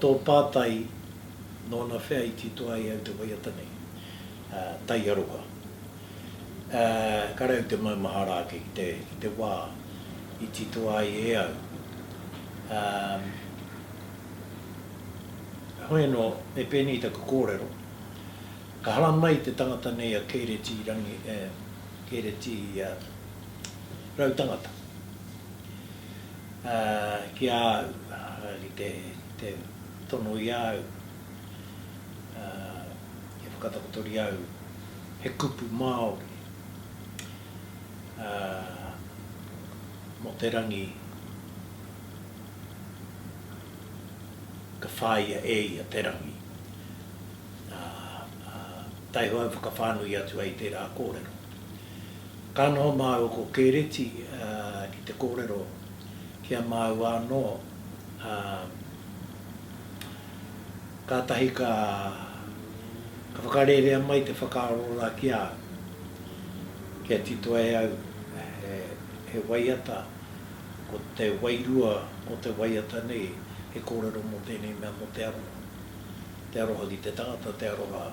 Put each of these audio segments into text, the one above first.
tō pātai nōnawhea i titoa ai au te waiata nei, Tai Aroha. Kare au te maumahara ake ki te, ki te wā i titoa ai e au. Hoi anō, me pēnei taku kōrero, ka haramai te tangata nei a Kēreti Rangi, Kēreti Rautangata ki a au, ki te, te tono i a au kia whakatakotoria au he kupu Māori mō te rangi ka whāia e ia te rangi, ā, ā, taihoa au whakawhānui atu ai tērā kōrero. Ka noho māua ko Kēreti, ā, ki te kōrero ki a māua anō, ā, kātahi ka, ka whakarērea mai te whakaaro rā ki a au, kia titoa e au he, he waiata, Ko te wairua o te waiata nei he kōrero mō tēnei mea mō te aroha. Te aroha ki te tangata, te aroha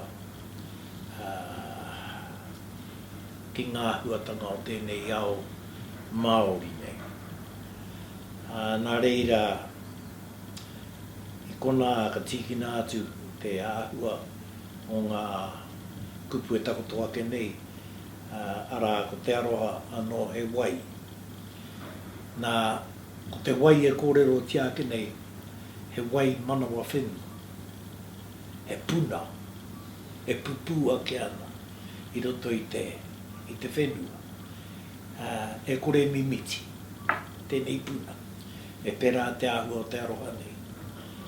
ki ngā āhuatanga o tēnei ao Māori nei. Nā reira, i konā ka tīkina atu te āhua o ngā kupu e takoto ake nei, arā, ko te aroha anō he wai. Nā, ko te wai e kōrerotia ake nei, he wai manawa whenua, he puna e pupū ake ana i roto i te, i te whenua. Ā, e kore e mimiti tēnei puna. E pērā te āhua o te aroha nei.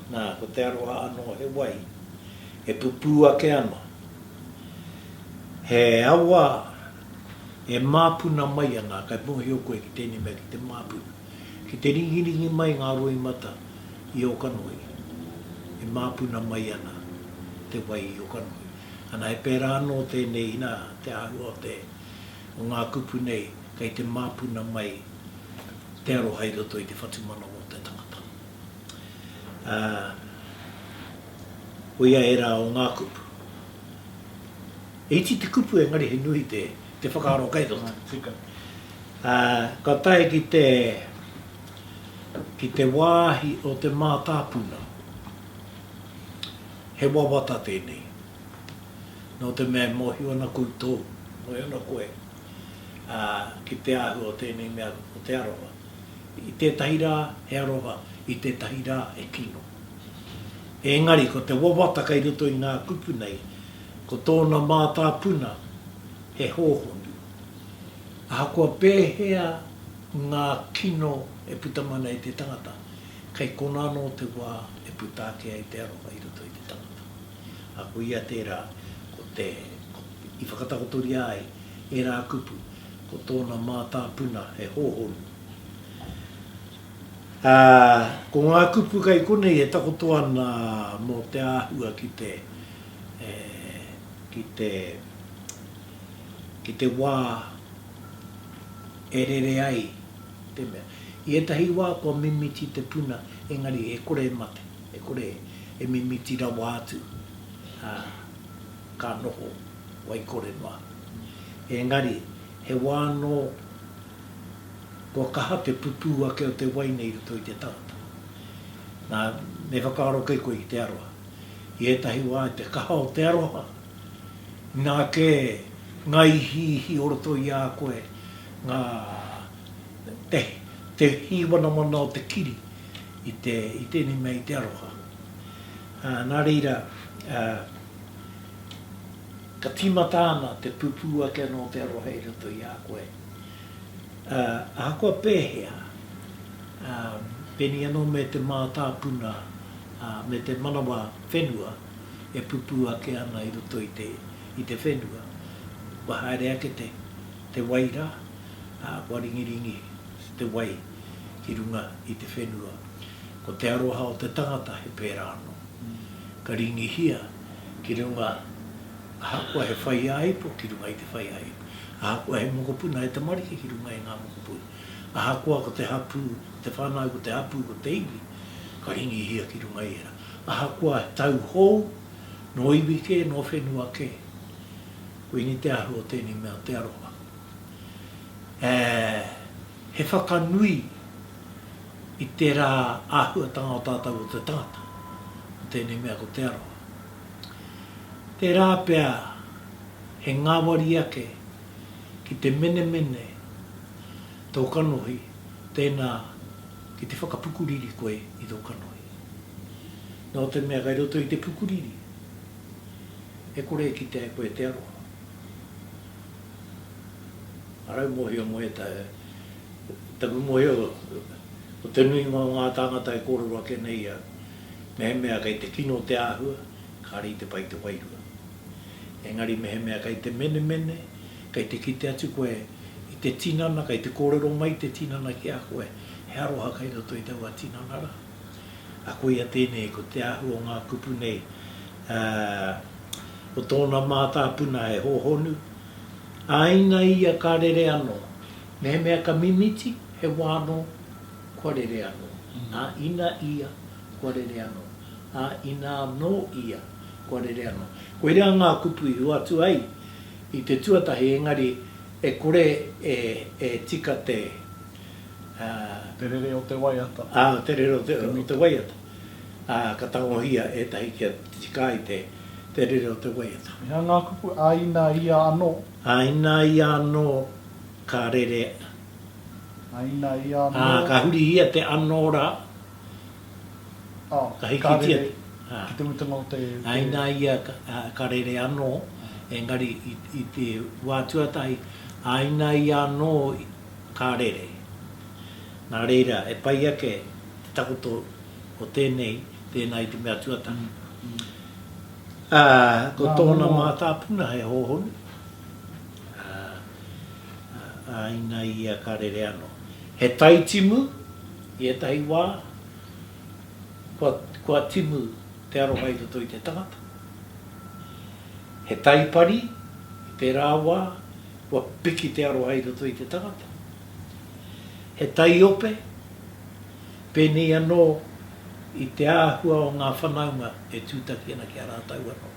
Nā, ko te aroha anō he wai e pupū ake ana. He awa E māpuna mai ana, kai mōhio koe ki tēnei mea ki te māpuna. Ki te ringiringi mai ngā roimata i ō kanohi, e māpuna mai ana te wai i ō kanohi. Ana, he pērā anō tēnei inā, te āhua o te, o ngā kupu nei, kei te māpuna mai te aroha i roto i te whatumanawa o te tangata. Ā, koia ērā o ngā kupu. He iti te kupu engari he nui te te whakaaro kei roto. Tika. Ā, ka tae ki te ki te wāhi o te mātāpuna, he wawata tēnei. Nō te mea e mōhio ana koutou, mōhio ana koe, ā, ki te āhua o tēnei mea o te aroha. I tētahi rā he aroha, i tētahi rā he kino. Engari ko te wawata kei roto i ngā kupu nei, ko tōna mātāpuna he hōhonu. Ahakoa pēhea ngā kino e puta mai ana i te tangata, kei konā anō te wā e puta ake ai te aroha i roto i te tangata. Ā, ko ia tērā, ko te, ko, i whakatakotoria ai ērā kupu, ko tōna mātāpuna he hōhonu. Ā, ko ngā kupu kei konei e takoto ana mō te āhua ki te, ki te, ki te wā e rere ai te mea. I ētahi wā kua mimiti te puna, engari e kore e mate, e kore e mimiti rawa atu, ā, ka noho waikore noa. Engari, he wā anō Kua kaha te pupū ake o te wai nei i roto i te tangata. Nā, me whakaaro kei koe ki te aroha. I ētahi wā, i te kaha o te aroha, inā kē ngā ihiihi o roto i a koe, ngā, te, te hīwanamana o te kiri i te, i tēnei mea i te aroha. Ā, nā reira, ā, ka tīmata ana te pupū ake anō o te aroha i roto i a koe. Ā, ahakoa pēhea, ā, pēnei anō me te mātāpuna, ā, me te manawa whenua e pupū ake ana i roto i te, i te whenua, kua haere ake te, te wai rā, ā, kua ringiringi te wai ki runga i te whenua. Ko te aroha o te tangata he pērā anō. Ka ringihia ki runga, ahakoa he whaiāipo, ki runga i te whaiāipo. Ahakoa he mokopuna, he tamariki ki runga i ngā mokopuna. Ahakoa ko te hapū, ko te whānau, ko te hapū, ko te iwi, ka ringihia ki runga i ērā. Ahakoa he tau hou, nō iwi kē, nō whenua kē, koinei te āhua o tēnei mea o te aroha. E, he whakanui i tērā āhuatanga o tātou o te tangata, o tēnei mea ko te aroha. Tērā pea he ngāwari ake ki te menemene tō kanohi tēnā ki te whakapukuriri koe i tō kanohi. Nō te mea kei roto i te pukuriri, e kore e kitea e koe te aroha. Arau mōhio mō ētahi, taku mōhio, ko te nuinga o ngā tāngata e kōrero ake nei au, mehemea kei te kino te āhua, kāre i te pai te wairua. Engari mehemea kei te menemene, kei te kite atu koe i te tinana, kei te kōrero mai te tinana ki a koe, he aroha kei roto i taua tinana rā. A koia tēnei, ko te āhua o ngā kupu nei, ā, ko tōna mātāpuna he hōhonu, ā, ina ia ka rere anō, mehemea ka mimiti, he wā anō, kua rere anō, ā, ina ia, kua rere anō, ā, ina anō ia, kua rere anō. Koirā ngā kupu i hoatu ai i te tuatahi, engari e kore e, e tika te, ā. Te rere o te waiata. Ā, te rere o te, o te waiata. Ā, ka tangohia ētahi kia tika ai te, te rere o te waiata. He aha ngā kupu, ā, ina ia anō? Ā, ina ia anō ka rere. Ā, ina ia anō. Ā, ka hurihia te anō rā. Ā, Ka ka hikitia rere te, ā. ki te mutunga o te, Ā, te. ina ia ka, ka rere anō, engari i, i te wā tuatahi, ā, ina ia anō ka rere. Nā reira, e pai ake te takoto o tēnei, tēnā i te mea tuatahi. Ā, ko Ngā tōna momo. mātāpuna he hōhonu, ā, ā, ina ia ka rere anō. He tai timu, i ētahi wā, kua, kua timu te aroha i roto i te tangata. He tai pari, i tērā wā, kua piki te aroha i roto i te tangata. He taiope, pēnei anō i te āhua o ngā whanaunga e tūtaki ana ki a rātou anō.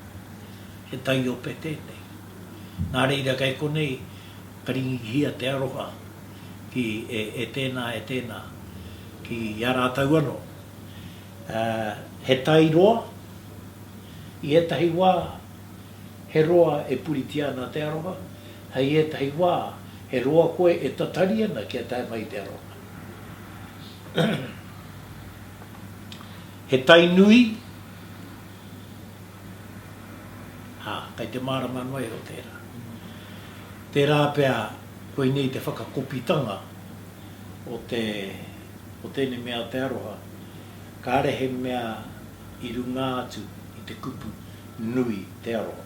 He taiope tēnei. Nā reira kei konei ka ringihia te aroha ki e, e tēnā, e tēnā, ki a rātou anō. Ā, he tai roa, i ētahi wā, He roa e puritia ana te aroha, hei ētahi wā, he roa koe e tatari ana kia tae mai te aroha. He tai nui, ā, kei te mārama noa iho tērā. Tērā pea koinei te whakakopitanga o te, o tēnei mea o te aroha, kāre he mea i runga atu i te kupu nui te aroha.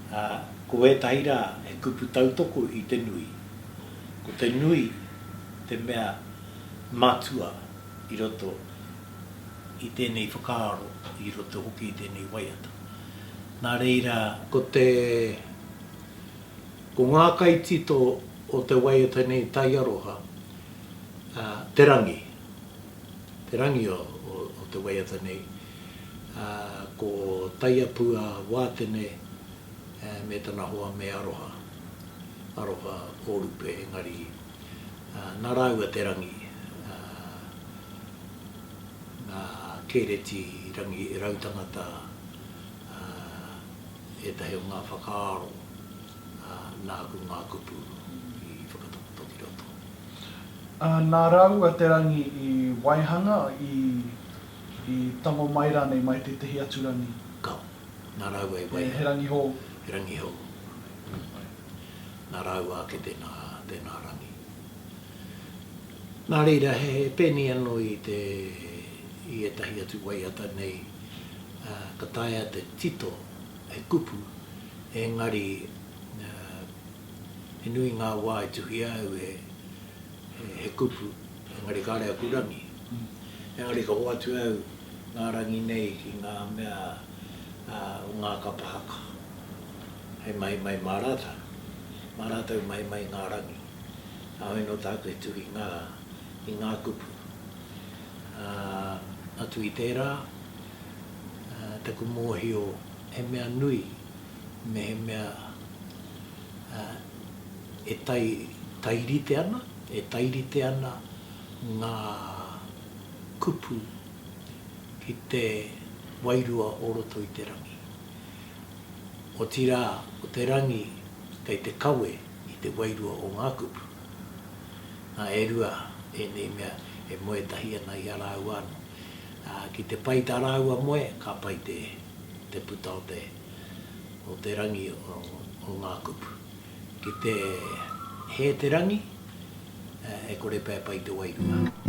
Ā, ko ētahi rā he kupu tautoko i te nui. Ko te nui te mea matua i roto i tēnei whakaaro, i roto hoki i tēnei waiata. Nā reira, ko te, ko ngā kaitito o te waiata nei Taiaroha, ā, te rangi, te rangi o, o, o te waiata nei, ā, ko Taiapu a Wātene me tana hoa me Aroha, Aroha Ōrupe, engari, ā, nā rāua te rangi, ā, nā Kēreti Rangi Rautangata, ā, ētahi o ngā whakaaro, ā, nāku ngā kupu i whakatakoto ki roto. Ā, nā rāua te rangi i waihanga, i. I tango mai rānei mai tētehi atu rangi. Ka. Nā rāua i waihanga. He rangi hou. He rangi hou. Nā rāua ake tēnā, tēnā rangi. Nā reira, he pēnei anō i te, i ētahi atu waiata nei, ka taea te tito he kupu, engari, he nui ngā wā i tuhia au he, he kupu, engari kāre aku rangi. Engari ka hoatu au ngā rangi nei ki ngā mea o ngā kapa haka hei mahi mai mā rātou. Mā rātou mahi mai ngā rangi. Heoi nō tāku e tuhi ngā, i ngā kupu. Atu i tērā, taku mōhio he mea nui mehemea e tai, tairite ana, e tairite ana ngā kupu ki te wairua o roto i te rangi. Otirā, ko te rangi kei te kawe i te wairua o ngā kupu. Nā, e rua ēnei mea e moe tahi ana i a rāua anō. Ā, ki te pai tā rāua moe, ka pai te, te puta o te, o te rangi o, o ngā kupu. Ki te hē te rangi, e kore pea e pai te wairua.